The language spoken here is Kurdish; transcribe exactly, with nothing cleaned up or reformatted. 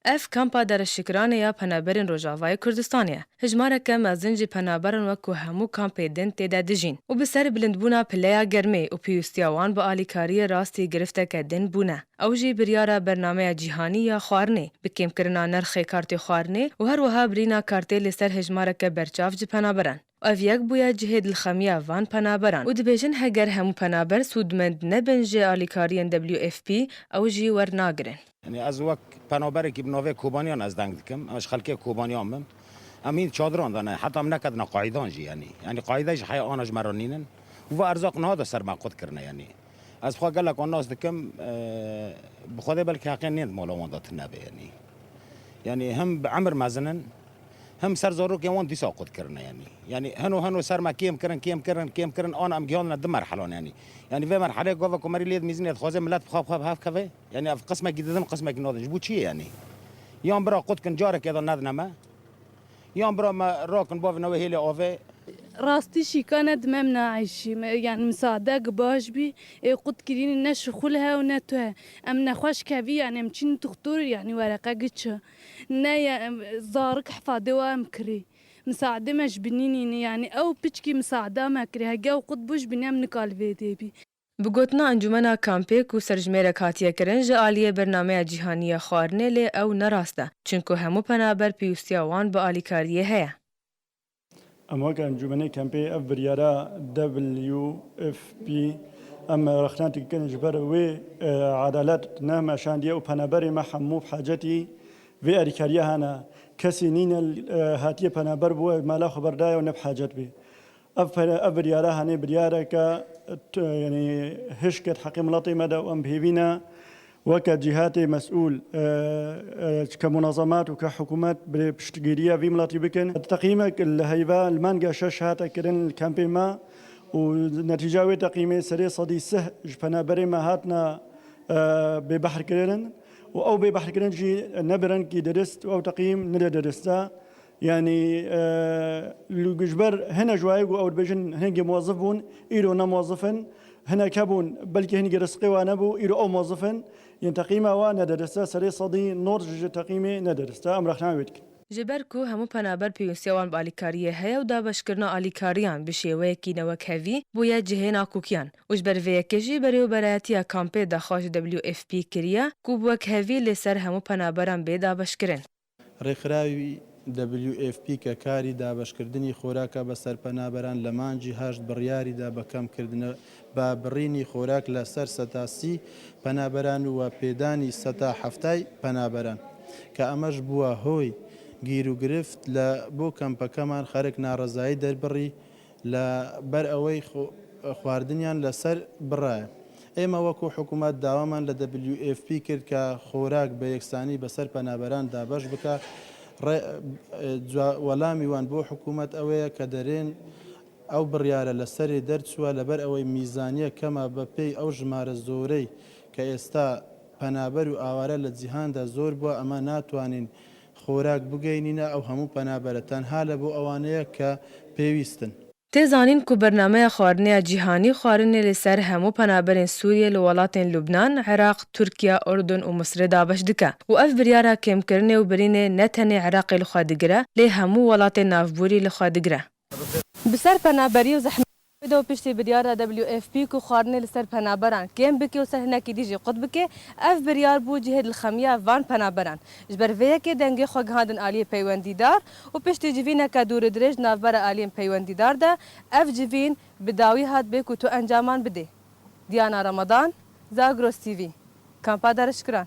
Ev kampa Dereşikiranê ya penaberên Rojavayê Kurdistanê ye. Hijmareke mezin ji penaberan wek ku hemû kampê din tê de dijîn û bi ser bilindbûna pileya germê û pêwîstiya wan bi alîkariyê rastî girifteke din bûne. Ew jî biryara bernameya cîhanî ya xwarinê, bi kêmkirina nirxê kartê xwarinê û her wiha birîna kartê li ser hejmareke berçav ji penaberan. Ev yek bûye cihê dilxemiya van penaberan û dibêjin heger hemû penaber sûdmend nebin ji alîkariyên W F P, ew jî wernagirin. Yanî ez wek penaberekî bi navê Kobaniyan ez deng dikim. Ez ji xelkê Kobaniyan bim. Em hîn çadiran de ne. Heta em neketina qayîdan jî yanî. Yanî qayîde jî heya ana ji me re nînin. Û va erzaq niha de ser me qut kirine yanî. Ez xwe gelek wan nas dikim, e, bi Xwedê belkî heqê nê di mala wan de tune be yanî. Yanî him bi emir mezin in, him ser zarokên wan dîsa qut kirine yanî. Yanî hino hino ser me kêm kirin, kêm kirin, kêm kirin, ana em gihandine du merhelan yanî. Yanî vê merheleyê gava ku merî lê dimîzin, dixwaze milet bi xwe bi xwe bi hev keve. Yanî ev qismekî didin, qismekî nadin. Ji bo çi ye yanî? Yan bira qut kin, carekê de nedine me. Yan bira me rakin bavê newê hêlê avê. Rastî şîka ne dime em naeşî. Me, yanî misadek baş bî, ê qut kirînî ne şixul he û ne tu he. Em nexweş kevî, yanî em çîn tuxtur, yanî wereqe giç e. Ne ye, em, zarik hifadê wa em kirî. Misaadê me ji binî nînî, yanî ew piçkî misaada me kirî. Hege ew qut bû ji binî em nikal vê dê bî. Bi gotina encûmena kampê ku serjimêrek hatiye kirin ji aliyê bernameya cîhanî ya xwarinê, lê ew ne rast e, çunku hemû penaber pêwîstiya wan bi alîkariyê heye. Em weke encûmenê kampê ev biryara W F P em rexnetî dikin ji ber wê, e, edalet ne meşandiye û penaberê me hemû bi hacetî vê alîkariya hene. Kesî nîne, e, hatiye penaber bû, ev mala xwe berdaye û ne bi hacet bê. Ev pere-, ev biryara hanê biryareke, t-, yanî hişk e di heqê miletê me de û em bi hêvî ne weke cîhatê mesûl, e, e, ke munazemat û ke hikûmet bi piştgiriya vî miletî bikin. Teqîmek li heyva li menga şeş hate kirin li kampê me û netîca wê teqîmê serê sedî sih ji penaberê me hatine, e, bêbehrkirin û ew bêbehrkirin jî ne bi rengkî dirist û ew teqîm ne dirist e. Yanî, e, li, ji ber hine ji wayê ku ew dibêjin hingê muwezif bûn, îro ne muwezif in, hinek hebûn, belkî hingê risqê wa nebû, îro ew muwezif in, yên teqîma wa ne dirist e, serê sedî nod ji teqîmê ne dirist e, em rexna wê dikin. Ji ber ku hemû penaber pêwîstiya wan bi alîkariyê heye û dabeşkirina alîkariyan bi şêweyekî newekhevî bûye cihê nakokiyan û ji ber vê yekê jî berêwberayetiya kampê daxwaz ji W F P kiriye ku bi wekhevî li ser hemû penaberan bê dabeşkirin. Rêkxirawî W F P ke karî dabeşkirdinî xoraka be ser penaberan li mancî heşt biryarî da be kemkirdine ba birînî xorak li ser seta sî penaberan û we pêdanî seta heftay penaberan ke eme ji bûa hoy gîrûgirift li bo kempekeman xerik narezayî derbirî. Li ber ewey xo-, xwardiniyan li ser biraye. Ême wekû hikûmet dawaman li W F P kir ke xorak bi yeksanî bi ser penaberan dabeş bike. Re-, e, cua-, welamî wan bo hikûmet ew ye ke derên ew biryare li serê derçûwe, li ber ewey mîzaniye kema bi pey ew jimare zorey ke êsta penaber û aware li cîhan de zor bû, eme natwanîn xorak bigeynîne ew hemû penabere. Tenha li bo ewane ye ke pêwîst in. Tê zanîn ku Bernameya Xwarinê ya Cîhanî xwarinê li ser hemû penaberên Sûriyê li welatên Lubnan, Iraq, Tirkiye, Urdun û Misirê dabeş dike û ev biryara kêmkirinê û birînê ne tenê Iraqê li xwe digire, lê hemû welatên navborî li xwe digire. Bi ser penaberî û zehmetê de û piştî biryara W F P ku xwarinê li ser penaberan kêm bike û ser hinekî dî jî qut bike, ev biryar bû cihê dilxemiya van penaberan. Ji ber vê yekê dengê xwe gihandin aliyê peywendîdar û piştî civîneke dûr û dirêj di navbera aliyên peywendîdar de ev civîn bi dawî hat bê ku tu encaman bidê. Diyana Ramadan, Zagros T V, Kampa Derişkiran.